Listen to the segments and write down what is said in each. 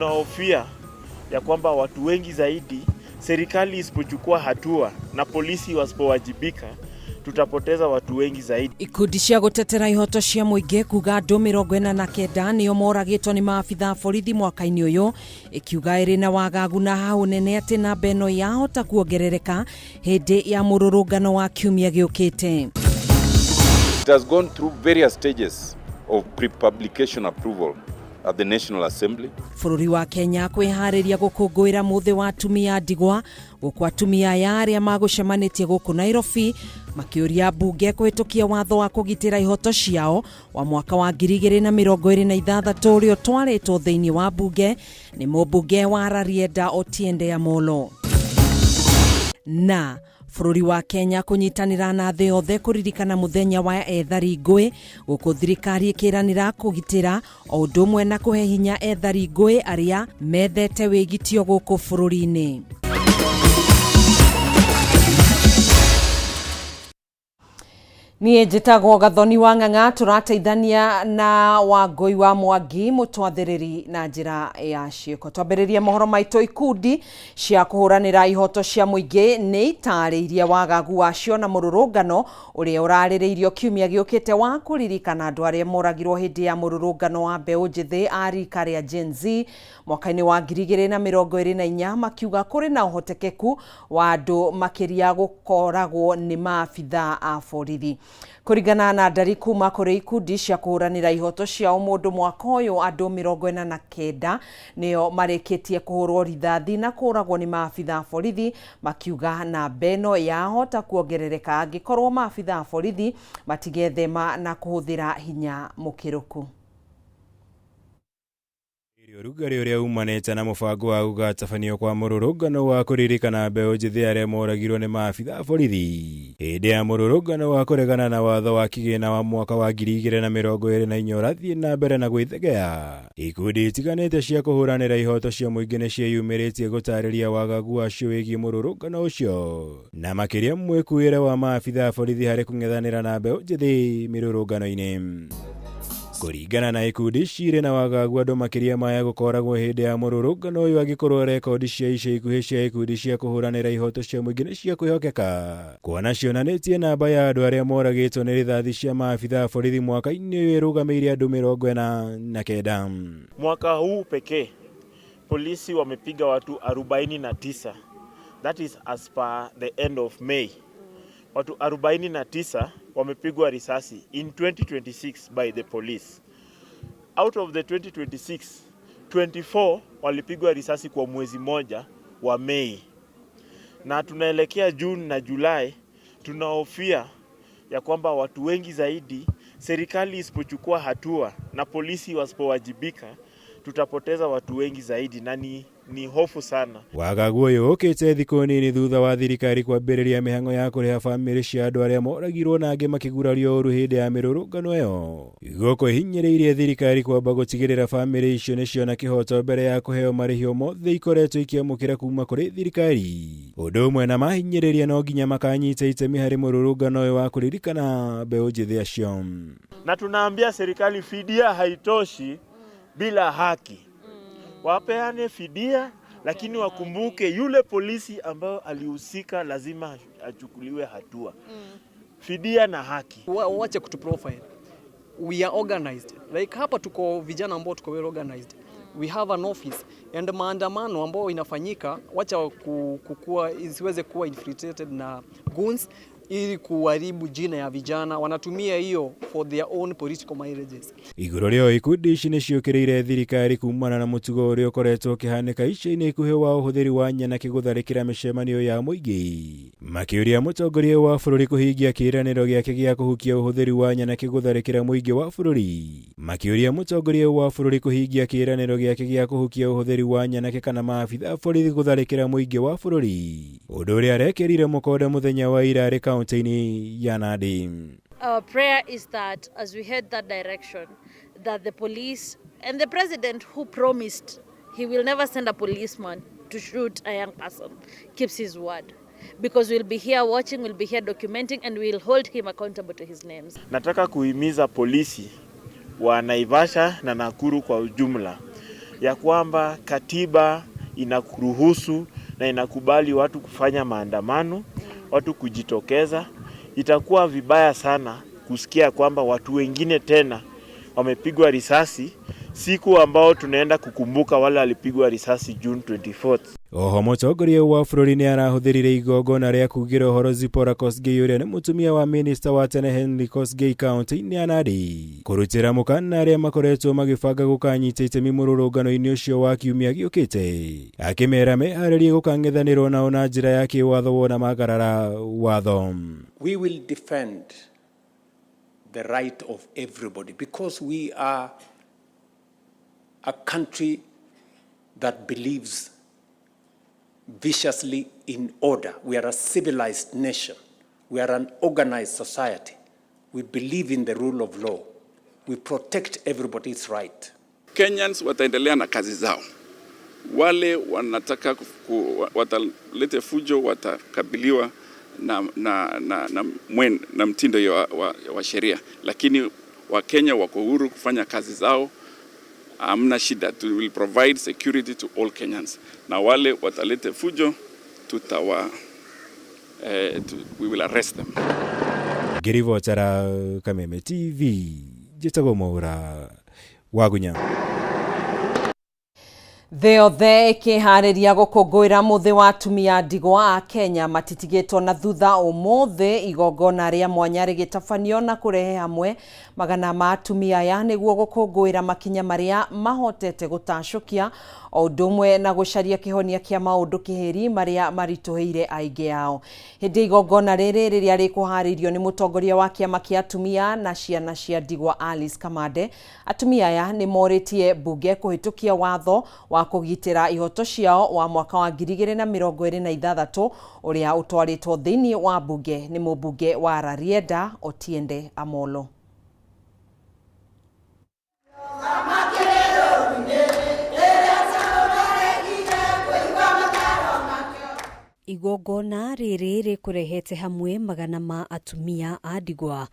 Tunahofia ya kwamba watu wengi zaidi, serikali isipochukua hatua na polisi wasipowajibika, tutapoteza watu wengi zaidi. Ikundi cia gũtetera ihoto cia mũingĩ kuga andũ 49 nĩo moragĩtwo nĩ maabitha a borithi mwaka-inĩ ũyũ, ikiuga ĩrĩ na wagagu na hau nene atĩ namba ĩno yahota kuongerereka hĩndĩ ya mũrũrũngano wa kiumia gĩũkĩte. It has gone through various stages of pre-publication approval at the National Assembly. Bũrũri wa Kenya kwĩharĩria gũkũngũĩra mũthĩ wa atumia ndigwa, gũkũ atumia aya arĩa magũcemanĩtie gũkũ Nairobi makĩũria mbunge kũhĩtũkia watho wa kũgitĩra ihoto ciao wa mwaka wa 2026 ũrĩa ũtwarĩtwo thĩinĩ wa mbunge nĩ mũmbunge wa Rarieda Otiende Amollo. Na bũrũri wa Kenya kũnyitanĩra na thĩ yothe kũririkana mũthenya wa ethari ngũĩ, gũkũ thirikari ĩkĩranĩra kũgitĩra o ũndũ ũmwe na kũhe hinya ethari ngũĩ arĩa methete wĩgitio gũkũ bũrũri-inĩ. Niĩ njĩtagwo Gathoni wa Ng'ang'a, tũrateithania na Wangũi wa Mwangi mũtwathĩrĩri na njĩra ya ciĩko. Twambĩrĩrie mohoro maitũ, ikundi cia kũhũranĩra ihoto cia mũingĩ nĩ itarĩirie wagagu wacio na mũrũrũngano ũrĩa ũrarĩrĩirio kiumia gĩũkĩte wa kũririkana andũ arĩa moragirwo hĩndĩ ya mũrũrũngano wa mbeũ njĩthĩ a rika rĩa Gen Z mwaka-inĩ wa 2024, makiuga kũrĩ na ũhotekeku wa andũ makĩria gũkoragwo nĩ maabitha a borithi. Kũringana na ndari kuma kũrĩ ikundi cia kũhũranĩra ihoto cia ũmũndũ, mwaka ũyũ andũ 49 nĩo marĩkĩtie kũhũrwo rithathi na kũragwo nĩ maabitha a borithi, makiuga namba ĩno yahota kuongerereka angĩkorwo maabitha a borithi matigethema na kũhũthĩra hinya mũkĩrũku. Ũrugarĩ ũrĩa umanĩte na mũbango wa gũgatabanio kwa mũrũrũngano wa kũririkana mbeũ njĩthĩ arĩa moragirwo nĩ maabitha a borithi hĩndĩ ya mũrũrũngano wa kũregana na watho wa kĩgĩna wa mwaka wa 2024 ũrathiĩ na mbere na gwĩthegea. Ikundi itiganĩte cia kũhũranĩra ihoto cia mũingĩ nĩ ciĩyumĩrĩtie gũtarĩria wagagu wacio wĩgiĩ mũrũrũngano ũcio, na makĩria mwĩkuĩre wa maabitha a borithi harĩ kũng'ethanĩra na mbeũ njĩthĩ mĩrũrũngano-inĩ. Kũringana na ikundi cirĩ na wagagu, andũ makĩria maya gũkoragwo hĩndĩ ya mũrũrũngano ũyũ angĩkorwo rekondi cia ica ikuhĩ cia ikundi cia kũhũranĩra ihoto cia mũingĩ nĩ cia kwĩhokeka, kuona cionanĩtie namba ya andũ arĩa moragĩtwo nĩ rithathi cia maabitha a borithi mwaka-inĩ ũyũ ĩrũgamĩire andũ 49. Mwaka huu pekee polisi wamepiga watu 49. That is as per the end of May. Watu 49 wamepigwa risasi in 2026 by the police. Out of the 2026, 24 walipigwa risasi kwa mwezi moja wa Mei, na tunaelekea June na Julai. Tunahofia ya kwamba watu wengi zaidi, serikali isipochukua hatua na polisi wasipowajibika, tutapoteza watu wengi zaidi, na ni hofu sana. Wagagu ũyũ ũkĩte thikũ nini thutha wa thirikari kwambĩrĩria mĩhang'o ya kũrĩha bamĩrĩ cia andũ arĩa moragirwo na angĩ makĩgurario ũru hĩndĩ ya mĩrũrũngano ĩyo, gũkũ ĩhinyĩrĩirie thirikari kwamba gũtigĩrĩra bamĩrĩ icio nĩ ciona kĩhoto mbere ya kũheo marĩhi mothe ikoretwo ikĩamũkĩra kuma kũrĩ thirikari, ũndũ ũmwe na mahinyĩrĩria no nginya makanyita itemi harĩ mũrũrũngano ũyũ wa kũririkana mbeũ njĩthĩ acio. Na tunaambia serikali fidia haitoshi bila haki. Wapeane fidia, lakini wakumbuke yule polisi ambayo alihusika lazima achukuliwe hatua. Fidia na haki. Wache kutu profile. We are organized. Like hapa tuko vijana ambao tuko well organized. We have an office and maandamano ambao inafanyika, wacha kukua isiweze kuwa infiltrated na goons ili kuharibu jina ya vijana. Wanatumia hiyo for their own political mileages. Igũrũ rĩo, ikundi ici nĩ ciũkĩrĩire thirikari kumana na mũtugo ũrĩa ũkoretwo ũkĩhanĩka ica-inĩ ikuhĩ wa ũhũthĩri wa nyanake gũtharĩkĩra mĩcemanio ya mũingĩ, makĩũria mũtongoria wa bũrũri kũhingia kĩĩranĩro gĩake gĩa kũhukia ũhũthĩri wa nyanake gũtharĩkĩra mũingĩ wa bũrũri, makĩũria mũtongoria wa bũrũri kũhingia kĩĩranĩro gĩake gĩa kũhukia ũhũthĩri wa nyanake kana maabitha a borithi gũtharĩkĩra mũingĩ wa bũrũri, ũndũ ũrĩa arekĩrire mũkonde mũthenya wa ira arĩ kaunti-inĩ ya Nandi. Our prayer is that as we head that direction, that the police and the president, who promised he will never send a policeman to shoot a young person, keeps his word. Because we'll be here watching, we'll be here documenting, and we'll hold him accountable to his names. Nataka kuhimiza polisi wa Naivasha na Nakuru kwa ujumla Ya kwamba katiba inakuruhusu na inakubali watu kufanya maandamano, watu kujitokeza. Itakuwa vibaya sana kusikia kwamba watu wengine tena wamepigwa risasi siku ambao tunaenda kukumbuka wale walipigwa risasi June 24th. Oho mũtongoria wa bũrũri nĩ arahũthĩrire igongona rĩa kugĩra ũhoro Zipporah Kosgei ũrĩa nĩ mũtumia wa minista wa tene Henry Kosgei kaunti-inĩ ya Nandi kũrutĩra mũkana arĩa makoretwo magĩbanga gũkanyita itemi mũrũrũngano-inĩ ũcio wa kiumia gĩũkĩte, akĩmera meharĩrie gũkang'ethanĩrwo nao na njĩra ya kĩwatho wona magarara watho. We will defend the right of everybody because we are a country that believes viciously in order. We are a civilized nation. We are an organized society. We believe in the rule of law. We protect everybody's right. Kenyans wataendelea na kazi zao. Wale wanataka watalete fujo watakabiliwa na mtindo wa sheria, lakini Wakenya wako huru kufanya kazi zao, hamna shida. We will provide security to all Kenyans, na wale watalete fujo we will arrest them. Ngĩribotera Kameme TV, njĩtagwo Mwaura Wagunya. Thĩ yothe ĩkĩharĩria gũkũngũĩra mũthĩ wa atumia ndigwa a Kenya matitigĩtwo na thutha. Ũmũthĩ igongona rĩa mwanya rĩgĩtabanio na kũrehe hamwe magana ma atumia aya nĩguo gũkũngũĩra makinya marĩa mahotete gũtacũkia, o ũndũ ũmwe na gũcaria kĩhonia kĩa maũndũ kĩhĩri marĩa maritũhĩire aingĩ ao. Hĩndĩ igongona rĩrĩ rĩrĩa rĩkũharĩirio nĩ mũtongoria wa kĩama kĩa atumia na ciana cia ndigwa Alice Kamande, atumia aya nĩ morĩtie mbunge kũhĩtũkia watho wa kũgitĩra ihoto ciao wa mwaka wa 2026 ũrĩa ũtwarĩtwo thĩinĩ wa mbunge nĩ mũmbunge wa Rarieda Otiende Amolo. Igongona rĩrĩ rĩkũrehete hamwe magana ma atumia a ndigwa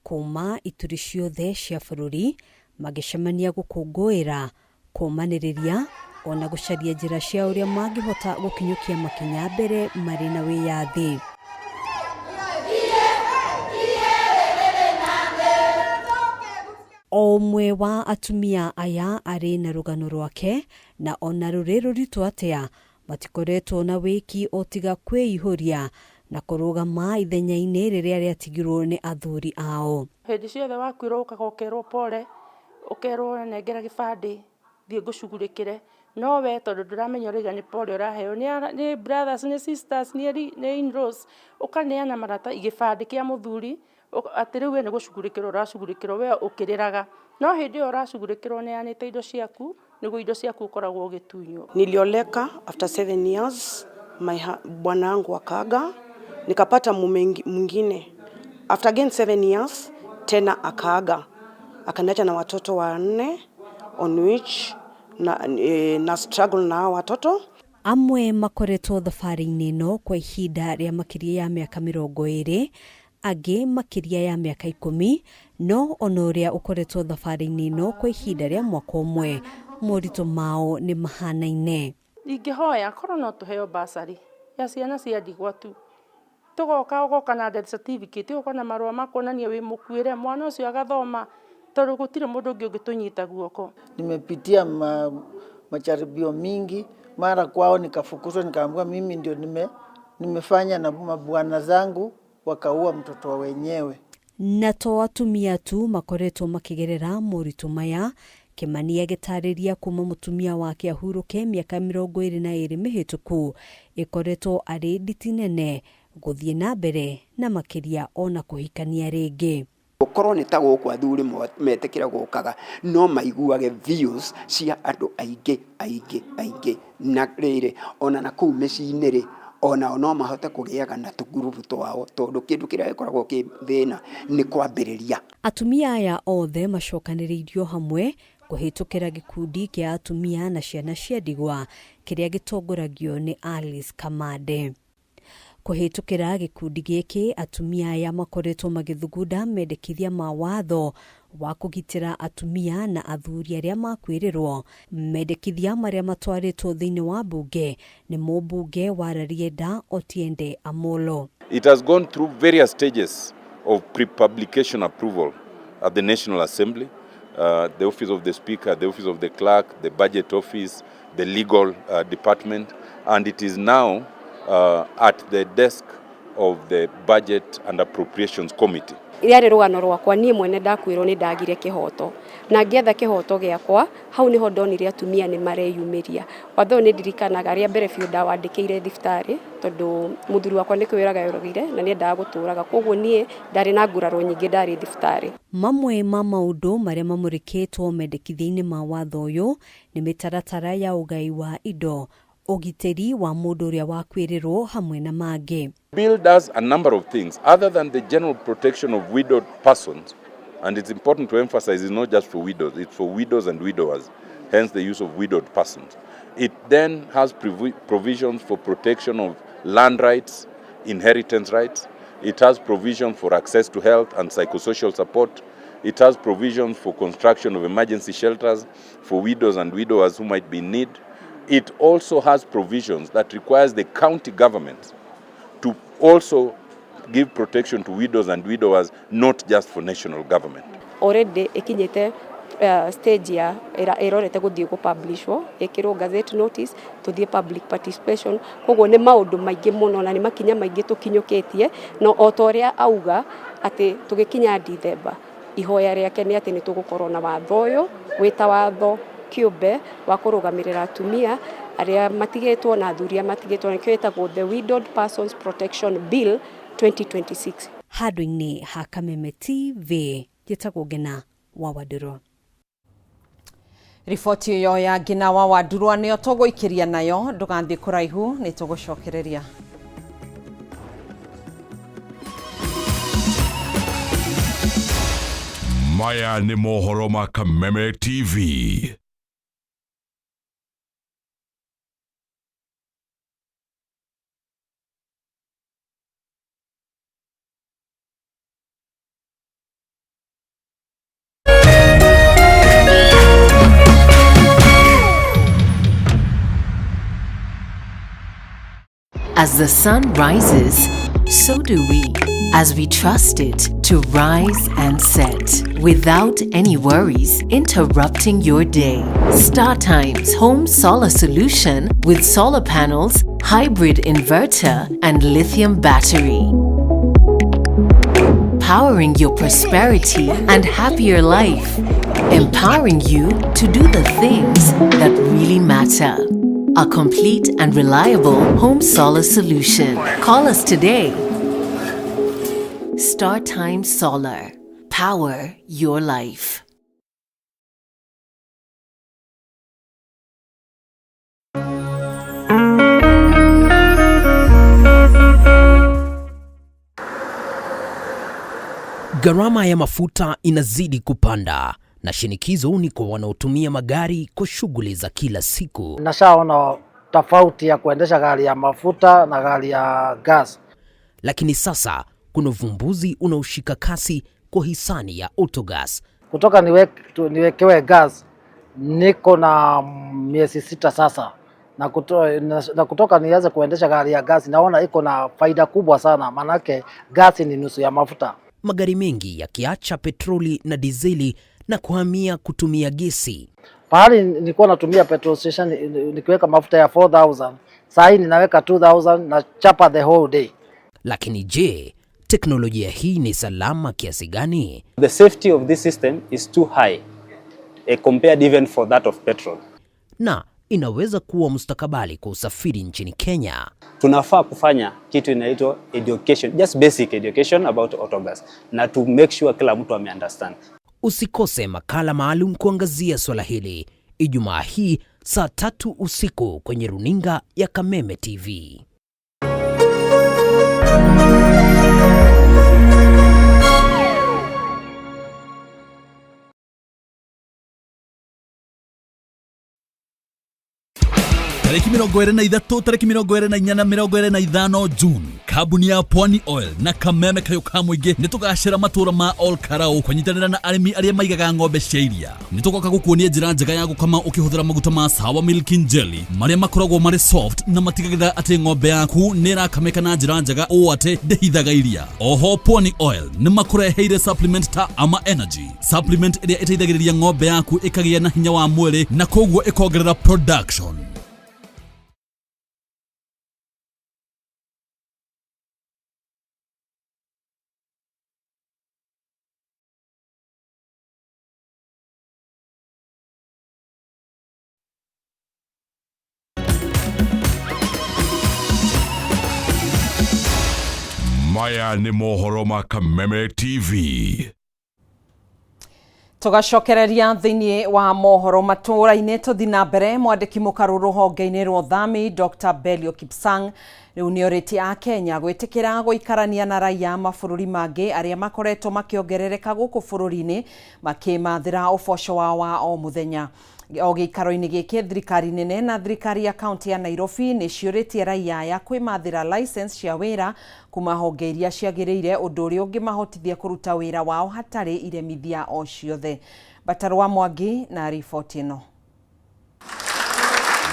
kuma ituri ciothe cia bũrũri, magĩcemania gũkũngũĩra, kũmanĩrĩria ona gũcaria njĩra cia ũrĩa mangĩhota gũkinyũkia makinya mbere marĩ na wĩyathi. O ũmwe wa atumia aya arĩ na rũgano rwake, na ona rũrĩ rũritũ atĩa matikoretwo na wĩki o tiga kwĩihũria na kũrũgama ithenya-inĩ rĩrĩa rĩatigirwo nĩ athuri ao. Hĩndĩ ciothe wakuĩrwo ũkaga ũkerwo pole, ũkerwo nengera gĩbandĩ thiĩ ngũcugurĩkĩre, no we tondũ ndũramenya ũrauga nĩ pole ũraheo nĩ brothers, nĩ sisters, nĩ in-laws, ũkaneana marata gĩbandĩ kĩa mũthuri atĩ rĩu we nĩ gũcugurĩkĩrwo ũracugurĩkĩrwo, we ũkĩrĩraga, no hĩndĩ ĩyo ũracugurĩkĩrwo ũneanĩte indo ciaku, nĩguo indo ciaku ũkoragwo ũgĩtunywo. Nilioleka after 7 years, bwana wangu akaaga, nikapata mume mwingine. After again 7 years tena akaaga, akaniacha na watoto 4, on which na struggle na hao watoto. Amwe makoretwo thabarĩ-inĩ ĩno kwa ihinda rĩa makĩria ya mĩaka 20, angĩ makĩria ya mĩaka 10, no ona ũrĩa ũkoretwo thabarĩ-inĩ ĩno kwa ihinda rĩa mwaka ũmwe, moritũ mao nĩ mahanaine. Ingĩhoya korwo no tũheo basarĩ ya ciana cia ndigwa tu, tũgoka ũgoka na death certificate, ũgoka na marũa ma kuonania wĩ mũkuĩre, mwana ũcio agathoma, tondũ gũtirĩ mũndũ ũngĩ ũngĩtũnyita guoko. Nimepitia majaribio mingi, mara kwao nikafukuzwa, nikaambiwa mimi ndio nimefanya na mabwana zangu wakaua mtoto wa wenyewe. Na to atumia tu makoretwo makigerera moritũ maya, Kimani agĩtarĩria kuma mũtumia wake ahurũke mĩaka 22 mĩhĩtũku, ĩkoretwo arĩ nditi nene gũthiĩ na mbere na makĩria ona kũhikania rĩngĩ. Gũkorwo nĩ ta gũkũ athuri metĩkĩra gũkaga, no maiguage views cia andũ aingĩ aingĩ aingĩ, na rĩrĩ ona na kũu mĩciĩ-inĩ rĩ, onao no mahote kũgĩaga na tũgurubu twao, tondũ kĩndũ kĩrĩa gĩkoragwo kĩ thĩna nĩ kwambĩrĩria. Atumia aya othe macokanĩrĩirio hamwe kũhĩtũkĩra gĩkundi kĩa atumia na ciana cia ndigwa kĩrĩa gĩtongoragio nĩ Alice Kamande. Kũhĩtũkĩra gĩkundi gĩkĩ, atumia aya makoretwo magĩthugunda mendekithia ma watho wa kũgitĩra atumia na athuri arĩa makuĩrĩrwo. Mendekithia marĩa matwarĩtwo thĩinĩ wa mbunge nĩ mũmbunge wa Rarieda Otiende Amolo. It has gone through various stages of pre-publication approval at the National Assembly, the Office of the Speaker, the Office of the Clerk, the Budget Office, the Legal Department, and it is now at the desk of the Budget and Appropriations Committee. Rĩarĩ rũgano rwakwa niĩ mwene ndakuĩrwo nĩ ndagire kĩhoto na ngĩetha kĩhoto gĩakwa hau nĩho ndonire atumia nĩ mareyumĩria. Watho ũyũ nĩ ndirikanaga rĩa mbere biũ ndawandĩkĩire thibitarĩ tondũ mũthuri wakwa nĩ kwĩyũraga yoragire na nĩendaga gũtũraga, koguo niĩ ndarĩ na nguraro nyingĩ ndarĩ thibitarĩ. Mamwe ma maũndũ marĩa mamũrĩkĩtwo mendekithia-inĩ ma watho ũyũ nĩ mĩtaratara ya ũgai wa indo, ũgitĩri wa mũndũ ũrĩa wakuĩrĩrwo hamwe na mangĩ. Bill does a number of things other than the general protection of widowed persons, and it's important to emphasize it's not just for widows, it's for widows and widowers, hence the use of widowed persons. It then has provisions for protection of land rights, inheritance rights. It has provision for access to health and psychosocial support. It has provisions for construction of emergency shelters for widows and widowers who might be in need. It also has provisions that requires the county governments to also give protection to widows and widowers, not just for national government. Already ikinyite stage ya ĩrorete gũthiĩ gũ-publishwo, ĩkĩrwo gazette notice, tũthiĩ public participation. Koguo nĩ maũndũ maingĩ mũno na nĩ makinya maingĩ tũkinyũkĩtie, no o ta ũrĩa auga atĩ tũgĩkinya Dithemba ihoya rĩake nĩ atĩ nĩ tũgũkorwo na watho ũyũ wĩta watho kĩũmbe wa kũrũgamĩrĩra atumia arĩa matigĩtwo na athuri arĩa matigĩtwo, nĩkĩo ĩtagwo the Widowed Persons Protection Bill 2026. Handũ-inĩ ha Kameme TV, njĩtagwo Ngina wa Wandũrũ. Riboti ĩyo ya Ngina wa Wandurwa nĩyo tũgũikĩria nayo, ndũgathiĩ kũraihu nĩ tũgũcokereria. Maya nĩ mohoro ma Kameme TV. As the sun rises, so do we, as we trust it to rise and set without any worries interrupting your day. StarTimes Home Solar Solution with solar panels, hybrid inverter, and lithium battery. Powering your prosperity and happier life. Empowering you to do the things that really matter. A complete and reliable home solar solution. Call us today. StarTime Solar. Power your life. Gharama ya mafuta inazidi kupanda na shinikizo ni kwa wanaotumia magari kwa shughuli za kila siku. Nashaona tofauti ya kuendesha gari ya mafuta na gari ya gas. Lakini sasa kuna uvumbuzi unaoshika kasi kwa hisani ya Autogas. Kutoka niwekewe gas niko na miezi 6 sasa, na kutoka nianze kuendesha gari ya gas naona iko na faida kubwa sana, manake gas ni nusu ya mafuta. Magari mengi yakiacha petroli na dizeli na kuhamia kutumia gesi. Pahali nilikuwa natumia petrol station nikiweka mafuta ya 4,000, saa hii ninaweka 2,000 na chapa the whole day. Lakini je, teknolojia hii ni salama kiasi gani? The safety of this system is too high compared even for that of petrol. Na inaweza kuwa mustakabali kwa usafiri nchini Kenya. Tunafaa kufanya kitu inaitwa education, just basic education about autogas, na to make sure kila mtu ame-understand. Usikose makala maalum kuangazia swala hili Ijumaa hii saa 3 usiku kwenye runinga ya Kameme TV. Tarĩki 23, tarĩki 24 na 25 June, kambuni ya Pwani Oil na Kameme Kayũ ka Mũingĩ nĩ tũgacĩra matũra ma Ol Karau kũnyitanĩra na arĩmi arĩa maigaga ng'ombe cia iria. Nĩ tũgoka gũkuonia njĩra njega ya gũkama ũkĩhũthĩra maguta ma Sawa Milking Jelly marĩa makoragwo marĩ soft na matigagĩrĩra atĩ ng'ombe yaku nĩ ĩrakamĩka na njĩra njega ũũ atĩ ndĩhithaga iria. Oho Pwani Oil nĩ makũreheire supplement ta Ama Energy, supplement ĩrĩa ĩteithagĩrĩria ng'ombe yaku ĩkagĩa na hinya wa mwĩrĩ na koguo ĩkongerera production. Maya nĩ mohoro ma Kameme TV. Tugacokereria thĩinĩ wa mohoro matũũra-inĩ tũthi na mbere. Mwandĩki mũkarũ rũhonge-inĩ rwa ũthami Dr. Belio Kipsang rĩu nĩorĩtie Akenya gwĩtĩkĩra gũikarania na raia mabũrũri mangĩ arĩa makoretwo makĩongerereka gũkũ bũrũri-inĩ makĩmathĩra ũboco wao wa o mũthenya. O gĩikaro-inĩ gĩkĩ, thirikari nene na thirikari ya kaunti ya Nairobi nĩ ciũrĩtie raia aya kwĩmathĩra license cia wĩra kuma honge iria ciagĩrĩire, ũndũ ũrĩa ũngĩmahotithia kũruta wĩra wao hatarĩ iremithia o ciothe. Batarwa Mwangi na riboti ĩno.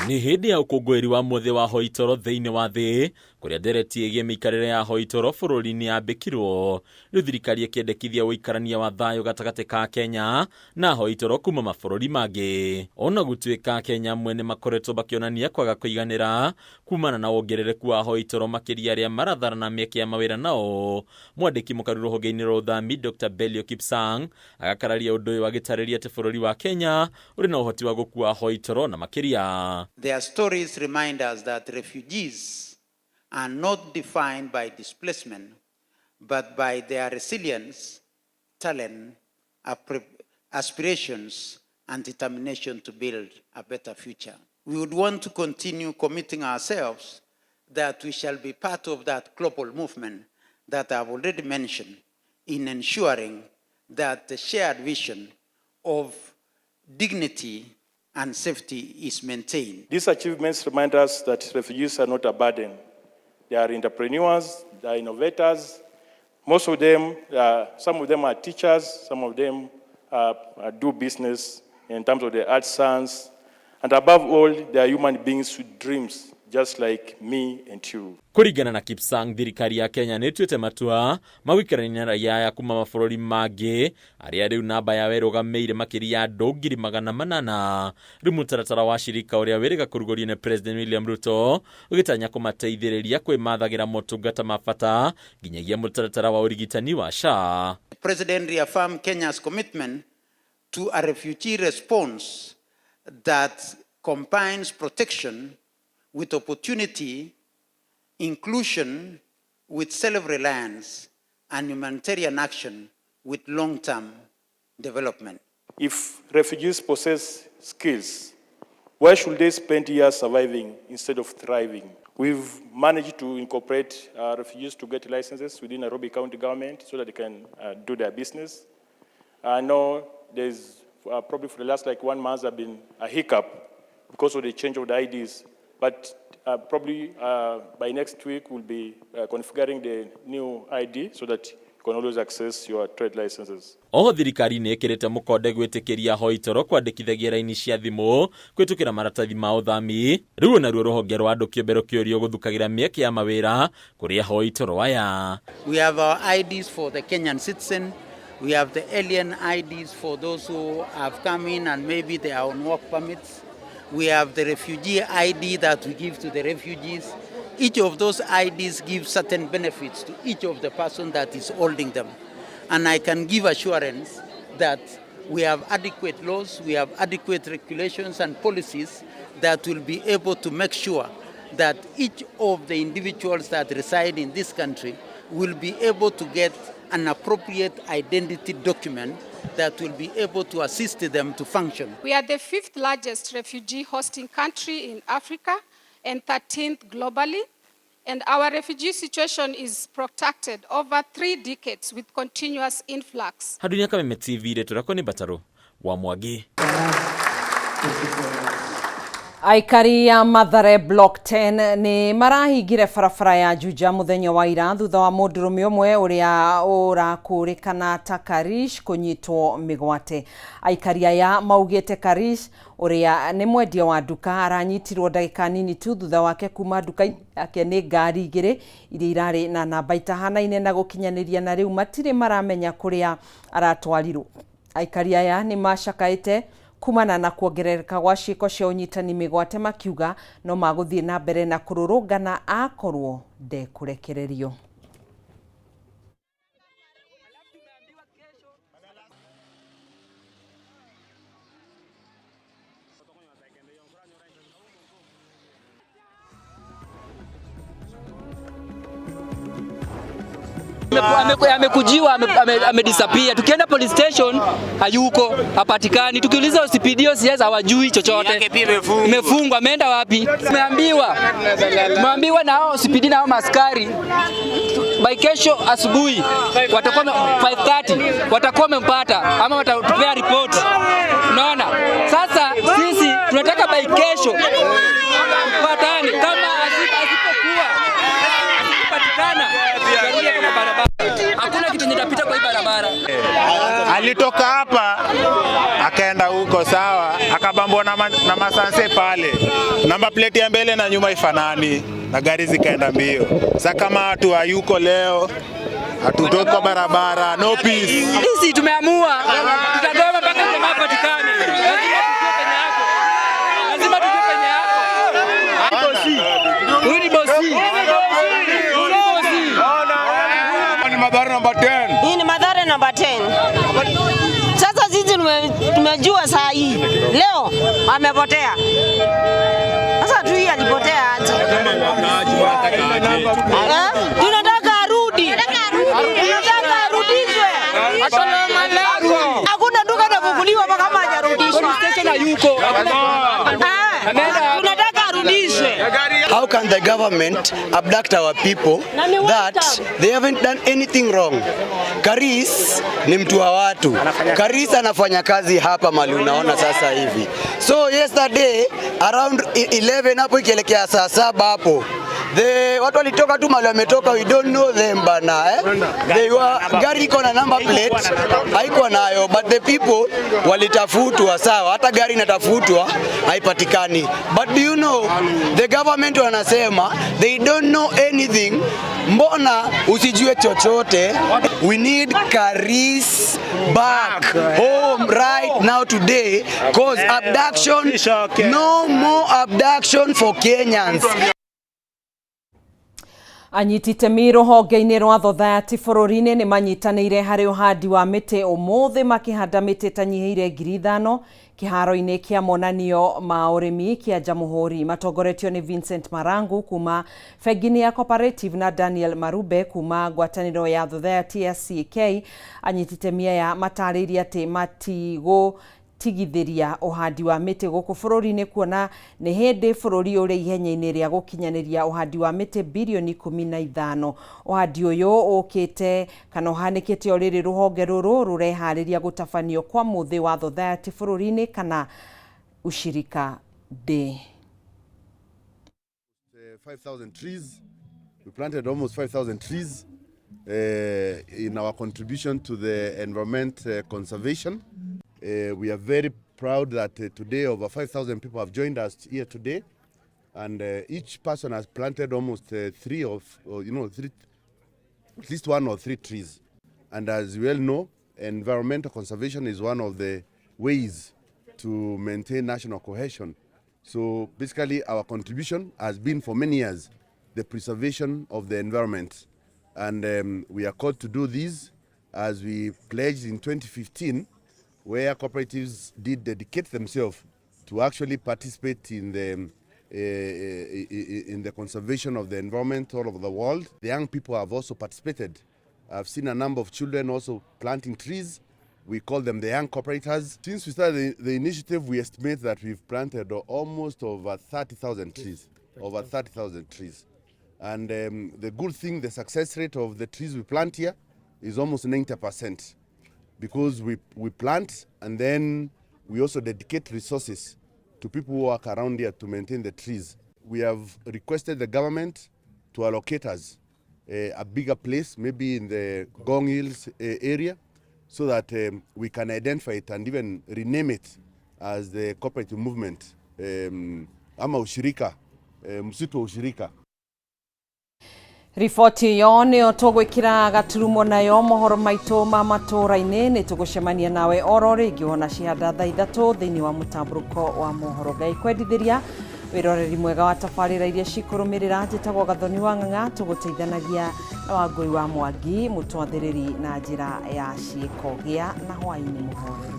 Nĩ hĩndĩ ya ũkũngũĩri wa mũthĩ wa hoitoro thĩinĩ wa thĩ, kũrĩa ndereti ĩgiĩ mĩikarĩre ya hoitoro bũrũri-inĩ yambĩkirwo, rĩu thirikari ĩkĩendekithia ũikarania wa thayũ gatagatĩ ka Kenya na hoitoro kuma mabũrũri mangĩ. Ona gũtuĩka Kenya amwe nĩ makoretwo makĩonania kwaga kũiganĩra kumana na wongerereku wa hoitoro, makĩria arĩa maratharana mĩeke ya mawĩra nao. Mwandĩki mũkaru rũhonge-inĩ rwa ũthami Dr. Belio Kipsang agakararia ũndũ ũyũ agĩtarĩria atĩ bũrũri wa Kenya ũrĩ na ũhoti wa gũkua hoitoro na makĩria. Their stories remind us that refugees are not defined by displacement, but by their resilience, talent, aspirations, and determination to build a better future. We would want to continue committing ourselves that we shall be part of that global movement that I've already mentioned in ensuring that the shared vision of dignity and safety is maintained. These achievements remind us that refugees are not a burden. They are entrepreneurs, they are innovators. Most of them, some of them are teachers, some of them do business in terms of the arts, science, and above all, they are human beings with dreams, just like me and you. Kũringana na Kipsang, thirikari ya Kenya nĩ ĩtuĩte matua ma gũikarania na raia aya kuma mabũrũri mangĩ arĩa rĩu namba yao ĩrũgamĩire makĩria ya andũ 800,000. Rĩu mũtaratara wa shirika ũrĩa wĩrĩga kũrugũrio nĩ President William Ruto ũgĩtanya kũmateithĩrĩria kwĩmathagĩra motungata ma bata nginyagia mũtaratara wa ũrigitani wa SHA. The President reaffirmed Kenya's commitment to a refugee response that combines protection with opportunity, inclusion with self-reliance, and humanitarian action with long-term development. If refugees possess skills, why should they spend years surviving instead of thriving? We've managed to incorporate refugees to get licenses within Nairobi County government so that they can do their business. I know there's probably for the last 1 month there have been a hiccup because of the change of the IDs, but probably by next week we'll be configuring the new ID so that you can always access your trade licenses. Oho thirikari nĩ ĩkĩrĩte mũkonde gwĩtĩkĩria hoitoro kwandĩkithagia raini cia thimũ kwĩtũkĩra maratathi ma ũthami. Rĩu onaruo rũhonge rwa andũ kĩũmbe rũkĩũrio gũthukagĩra mĩeke ya mawĩra kũrĩ hoitoro aya. We have our IDs for the Kenyan citizen. We have the alien IDs for those who have come in and maybe they are on work permits. We have the refugee ID that we give to the refugees. Each of those IDs gives certain benefits to each of the person that is holding them. And I can give assurance that we have adequate laws, we have adequate regulations and policies that will be able to make sure that each of the individuals that reside in this country will be able to get an appropriate identity document that will be able to assist them to function. We are the 5th largest refugee hosting country in Africa and 13th globally. And our refugee situation is protracted over 3 decades with continuous influx. Hadunia Kameme TV, rĩtwa rĩakwa nĩ Mbataro wa Mwangi. Aikari a Mathare Block 10 nĩ marahingire barabara ya Juja mũthenya wa ira thutha wa mũndũrũme ũmwe ũrĩa ũrakũrĩkana ta Karish kũnyitwo mĩgwate. Aikari aya maugĩte Karish ũrĩa nĩ mwendia wa nduka aranyitirwo ndagĩka nini tu thutha wake kuma nduka yake nĩ ngari igĩrĩ iria irarĩ na namba itahanaine na gũkinyanĩria na rĩu matirĩ maramenya kũrĩa aratwarirwo. Aikari aya nĩ macakaĩte kumana na kuongerereka gwa ciĩko cia ũnyitani mĩgwate makiuga no magũthiĩ na mbere na kũrũrũngana akorwo ndekũrekererio. Amekujiwa, amedisappear. Tukienda police station hayuko, hapatikani. Tukiuliza OCPD OCS hawajui chochote. Imefungwa, ameenda wapi? Tumeambiwa na hao OCPD na hao maskari by kesho asubuhi watakuwa 5:30 watakuwa wamempata ama watatupea report. Unaona? Sasa sisi tunataka by kesho tupatane, kama asipokuwa asipopatikana tutarudi kwa barabara. Hakuna kitu yenye itapita kwa hii barabara. Alitoka hapa akaenda huko, sawa, akabambwa na masanse pale, namba plate ya mbele na nyuma ifanani na gari zikaenda mbio. Sasa kama watu hayuko leo, hatutoki kwa barabara, no peace. Sisi tumeamua tutagoma mpaka jamaa apatikane. Lazima tujue penye yako. Huyu ni bosi. Huyu ni bosi. Ni Mathare number 10. Hii ni Mathare number 10. Sasa sisi tumejua saa hii leo amepotea. Sasa tu hii alipotea aje? Tunataka arudi. Tunataka arudishwe. Hakuna duka inafunguliwa mpaka kama hajarudishwa. Police station hayuko. Tunataka arudishwe. How can the government abduct our people that they haven't done anything wrong? Karis ni mtu wa watu. Karis anafanya kazi hapa mali unaona sasa hivi. So yesterday around 11 hapo ikielekea saa 7 hapo, the watu walitoka tu mali wametoka, we don't know them bana, They were, gari iko na number plate haikuwa nayo, but the people walitafutwa, sawa, hata gari inatafutwa haipatikani. But do you know the government wanasema they don't know anything. Mbona usijue chochote? We need Karis back home right now today, cause abduction, no more abduction for Kenyans. Anyiti itemi rũhonge-inĩ rwa Thothayathi bũrũri-inĩ nĩ manyitanĩire harĩ ũhandi wa mĩtĩ ũmũthĩ makĩhanda mĩtĩ ĩtanyihĩire 5,000 kĩharo-inĩ kĩa monanio ma ũrĩmi kĩa Jamhuri matongoretio nĩ Vincent Marangu kuma bengi-inĩ ya Cooperative na Daniel Marube kuma ngwatanĩro ya Thothayathi ya CK. Anyiti itemi aya matarĩirie atĩ matigũ tigithĩria ũhandi wa mĩtĩ gũkũ bũrũri-inĩ kuona nĩ hĩndĩ bũrũri ũrĩ ihenya-inĩ rĩa gũkinyanĩria ũhandi wa mĩtĩ bilioni 15. Ũhandi ũyũ ũkĩte kana ũhanĩkĩte o rĩrĩ rũhonge rũrũ rũreharĩria gũtabanio kwa mũthĩ wa Thothayathi bũrũri-inĩ kana ushirika day. 5,000 trees. We planted almost 5,000 trees in our contribution to the environment conservation. We are very proud that today over 5,000 people have joined us here today, and each person has planted almost three of, or, you know, three, at least one or three trees. And as you well know, environmental conservation is one of the ways to maintain national cohesion. So basically our contribution has been for many years the preservation of the environment. And we are called to do this as we pledged in 2015, where cooperatives did dedicate themselves to actually participate in the conservation of the environment all over the world. The young people have also participated. I've seen a number of children also planting trees. We call them the young cooperators. Since we started the initiative, we estimate that we've planted almost over 30,000 trees. Over 30,000 trees. And the good thing, the success rate of the trees we plant here is almost 90%. Because we plant and then we also dedicate resources to people who work around here to maintain the trees. We have requested the government to allocate us a bigger place, maybe in the Ngong Hills area, so that we can identify it and even rename it as the cooperative movement ama ushirika, msitu wa ushirika. Riboti ĩyo nĩyo tũgwĩkĩra gaturumo nayo mohoro maitũ ma matũũra-inĩ. Nĩ tũgũcemania nawe oro rĩngĩ wona cihanda thaa 3 thĩinĩ wa mũtambũrũko wa mohoro. Ngai kwendithĩria wĩroreri mwega wa tabarĩra iria cikũrũmĩrĩra. Njĩtagwo Gathoni wa Ng'ang'a, tũgũteithanagia na Wangũi wa Mwangi mũtwathĩrĩri na njĩra ya ciĩko. Gĩa na hwaĩ-inĩ mũhoreru.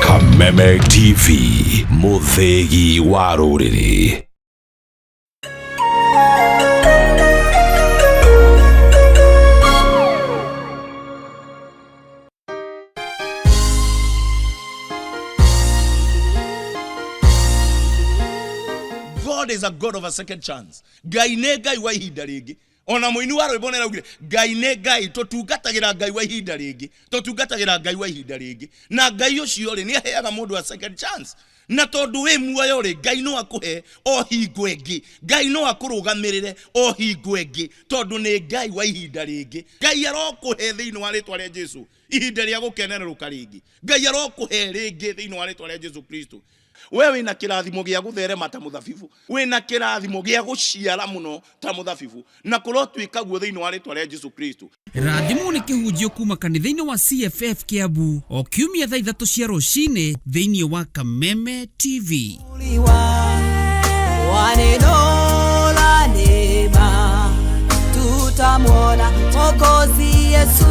Kameme TV, mũthĩgi wa rũrĩrĩ. God is a God of a second chance. Ngai nĩ Ngai wa ihinda rĩngĩ. Ona mũini wa rwĩmbo nĩ araugire Ngai nĩ Ngai, tũtungatagĩra Ngai wa ihinda rĩngĩ, tũtungatagĩra Ngai wa ihinda rĩngĩ. Na Ngai ũcio rĩ, nĩ aheaga mũndũ a second chance. Na tondũ wĩ muoyo rĩ, Ngai no akũhe o hingo ĩngĩ, Ngai no akũrũgamĩrĩre o hingo ĩngĩ, tondũ nĩ Ngai wa ihinda rĩngĩ. Ngai arokũhe thĩinĩ wa rĩtwa rĩa Jesu ihinda rĩa gũkenerũka rĩngĩ. Ngai arokũhe rĩngĩ thĩinĩ wa rĩtwa rĩa Jesu Kristo. We wĩna kĩrathimo gĩa gũtherema ta mũthabibu, wĩna kĩrathimo gĩa gũciara mũno ta mũthabibu, na kũrotuĩka guo thĩinĩ wa rĩtwa rĩa Jesu Kristo. Rathimwo nĩ kĩhunjio kuma kanitha-inĩ wa CFF Kiambu o kiumia thaa 3 cia rũcinĩ thĩinĩ wa Kameme TV. Wa neno la neema tutamwona Mwokozi Yesu.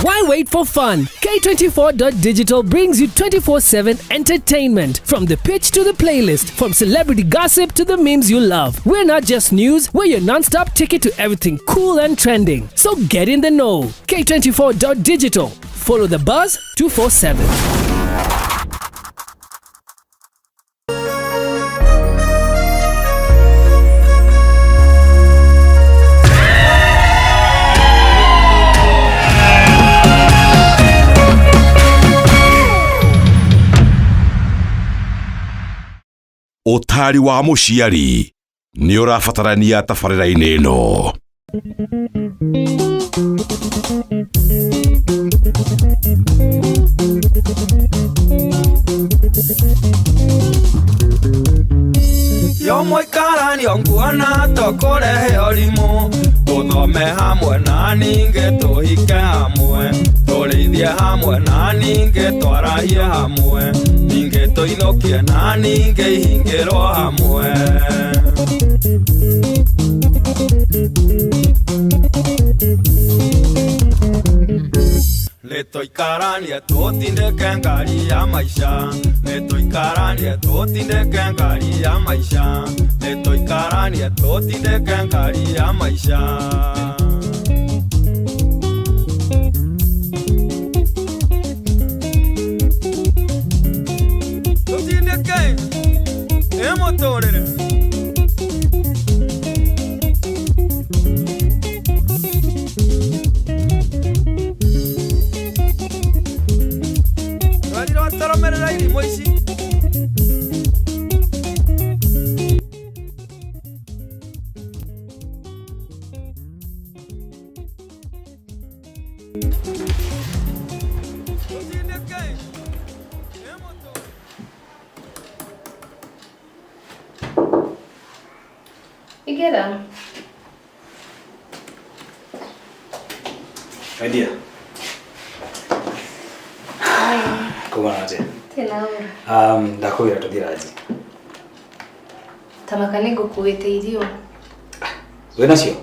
Why wait for fun? K24.digital brings you 24/7 entertainment. From the pitch to the playlist, from celebrity gossip to the memes you love. We're not just news, we're your non-stop ticket to everything cool and trending. So get in the know. K24.digital. Follow the buzz 247. Ũtari wa mũciari nĩ ũrabatarania tabarĩra-inĩ ĩno. Yo mũikaranio nguona tũkũrehe ũrimũ, tũthome hamwe na ningĩ tũhike hamwe, tũrĩithie hamwe na ningĩ twarahie hamwe, ningĩ tũinũkie na ningĩ ihingĩrwo hamwe. Nĩtũikaranie tũtindĩke ngari ya maica, nĩtũikaranie tũtindĩke ngari ya maica, nĩtũikaranie tũtindĩke ngari ya maica. Tũtindĩke ĩ mũtũrĩre. Twaromerera irimũ ici. Ingĩra. My dear. Kuma aje. Tena ura. Ndakwira tuthira aje. Tamaka nĩ ngũkuĩte irio. Wĩ nacio?